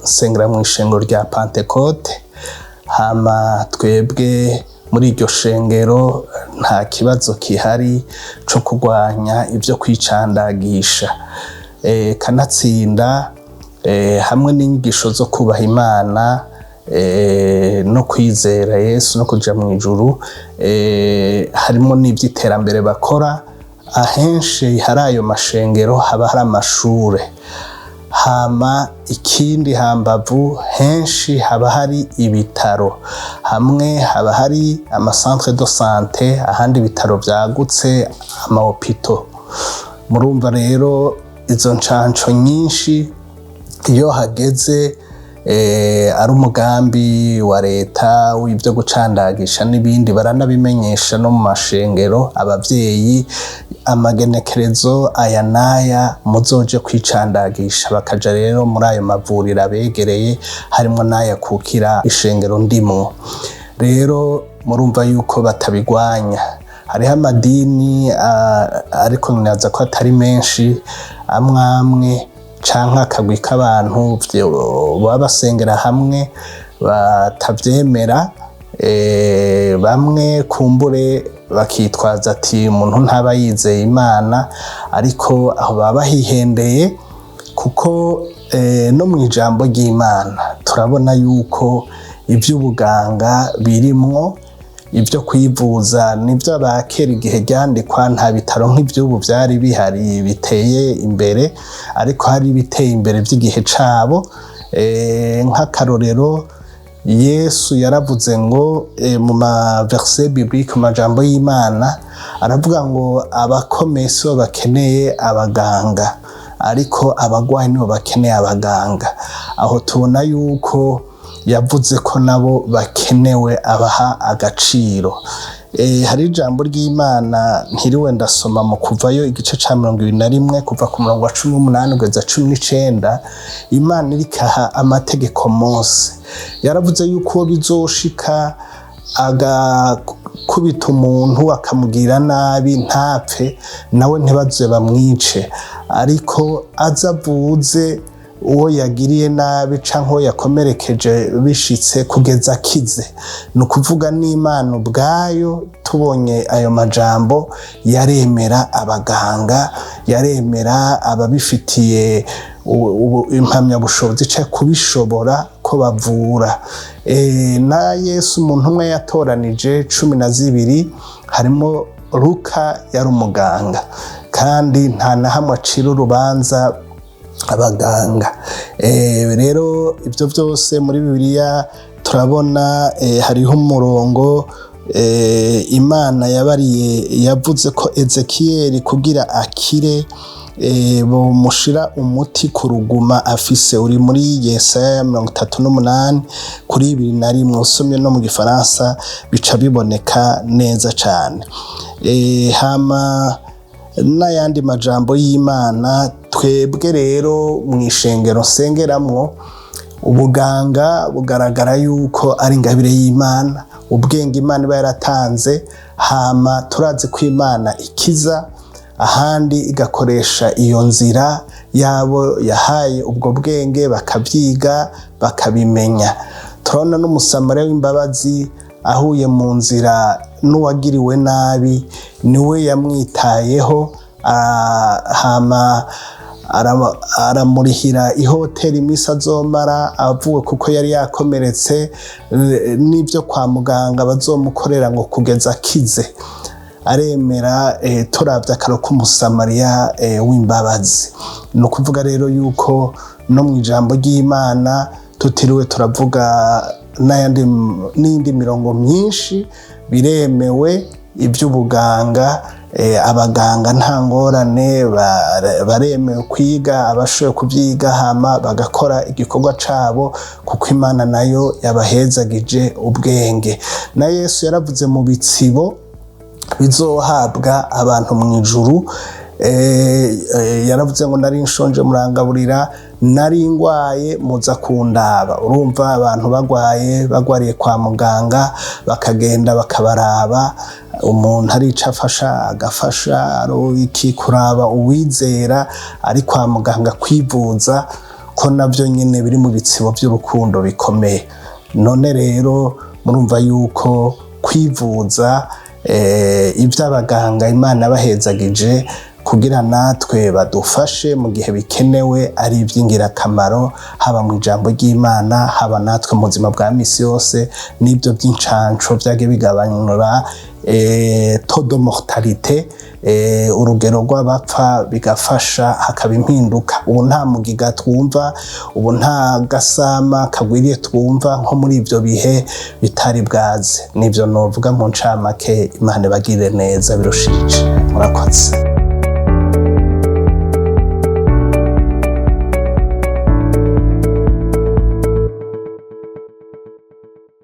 nsengera mu ishengero rya Pentecote. Hama twebwe muri iryo shengero nta kibazo kihari co kurwanya ivyo kwicandagisha. Kanatsinda hamwe n'inyigisho zo kubaha Imana no kwizera Yesu no kuja mu ijuru, harimo n'ivy'iterambere bakora. Ahenshi hari ayo mashengero haba hari amashure. Hama ikindi, hambavu henshi haba hari ibitaro, hamwe haba hari ama centre de santé, ahandi ibitaro vyagutse, ama hôpitaux. Murumva rero izo ncanco nyinshi iyo hageze ari umugambi wa leta w'ivyo gucandagisha n'ibindi, baranabimenyesha no mu mashengero abavyeyi: amagenekerezo aya n'aya muzoje kwicandagisha. Bakaja rero muri ayo mavuriro abegereye, harimwo n'aya kukira ishengero ndimwo. Rero murumva yuko batabigwanya. Hariho amadini, ariko nibaza ko atari menshi, amwe amwe canke akagwi k'abantu baba basengera hamwe batavyemera. Bamwe kumbure bakitwaza ati umuntu ntaba yizeye Imana, ariko aho baba bahihendeye, kuko no mu ijambo ry'Imana turabona yuko ivy'ubuganga birimwo. Ibyo kwivuza nibyo, abakera igihe ryandikwa nta bitaro nk'ivy'ubu vyari bihari biteye imbere, ariko hari ibiteye imbere by'igihe cabo. Nk'akarorero, Yesu yaravuze ngo mu ma verset biblique, mu majambo y'Imana, aravuga ngo abakomeye sibo bakeneye abaganga, ariko abagwayi nibo bakeneye abaganga. Aho tubona yuko yavuze ko nabo bakenewe, abaha agaciro. Hari ijambo ry'Imana ntiriwe ndasoma mu Kuvayo igice ca 21, kuva ku murongo wa 18 kugeza 19. Imana irikaha amategeko Mose, yaravuze yuko bizoshika agakubita umuntu akamugirira nabi ntapfe, nawe ntibaze bamwice, ariko aza avuze uwo yagiriye nabi canke uwo yakomerekeje bishitse kugeza akize. Ni ukuvuga n'Imana ubwayo, tubonye ayo majambo, yaremera abaganga, yaremera ababifitiye impamyabushobozi canke kubishobora ko bavura. Na Yesu umuntu umwe yatoranije 12 harimo Luka, yari umuganga, kandi nta na hamwe acira urubanza abaganga. Rero ibyo byose muri Bibiliya turabona hariho umurongo Imana yabariye, yavuze ko Ezekiyeli kugira akire bomushira umuti ku ruguma afise, uri muri Yesaya 38 kuri 21. Usomye no mu Gifaransa bica biboneka neza cane. Hama n'ayandi majambo y'Imana. Twebwe rero mu ishengero nsengeramwo, ubuganga bugaragara yuko ari ingabire y'Imana, ubwenge Imana iba yaratanze. Hama turazi ko Imana ikiza, ahandi igakoresha iyo nzira yabo yahaye ubwo bwenge, bakabyiga, bakabimenya. Turabona n'Umusamariya w'imbabazi ahuye mu nzira n'uwagiriwe nabi, niwe yamwitayeho, hama aramurihira ihoteli iminsi azomara avuwe kuko yari yakomeretse, n'ibyo kwa muganga bazomukorera ngo kugeza akize, aremera. Turavye akaro k'Umusamariya w'imbabazi, ni ukuvuga rero yuko no mu ijambo ry'Imana, tutiriwe turavuga n'ayandi n'indi mirongo myinshi, biremewe iby'ubuganga. Abaganga nta ngorane, baremewe kwiga, abashoboye kubyiga, hama bagakora igikorwa cabo, kuko Imana nayo yabahezagije ubwenge. Na Yesu yaravuze mu bitsibo bizohabwa abantu mu ijuru, yaravuze ngo nari nshonje murangaburira, nari ngwaye muza kundaba. Urumva abantu bagwaye, bagwariye kwa muganga, bakagenda bakabaraba. Umuntu arica afasha, agafasha ari iki kuraba uwizera ari kwa muganga kwivuza. Ko navyo nyine biri mu bitsibo by'urukundo bikomeye. None rero murumva yuko kwivuza, iby'abaganga Imana bahezagije kugira natwe badufashe mu gihe bikenewe, ari iby'ingirakamaro, haba mu ijambo ry'Imana, haba natwe mu buzima bwa misi yose. N'ibyo by'incanco byagiye bigabanura taux de mortalité, urugero rw'abapfa, bigafasha hakaba impinduka. Ubu nta mugiga twumva, ubu nta gasama kagwiriye twumva nko muri ibyo bihe bitari bwaze. Nibyo novuga mu ncamake. Imana ibagirire neza birushirije. Murakoze.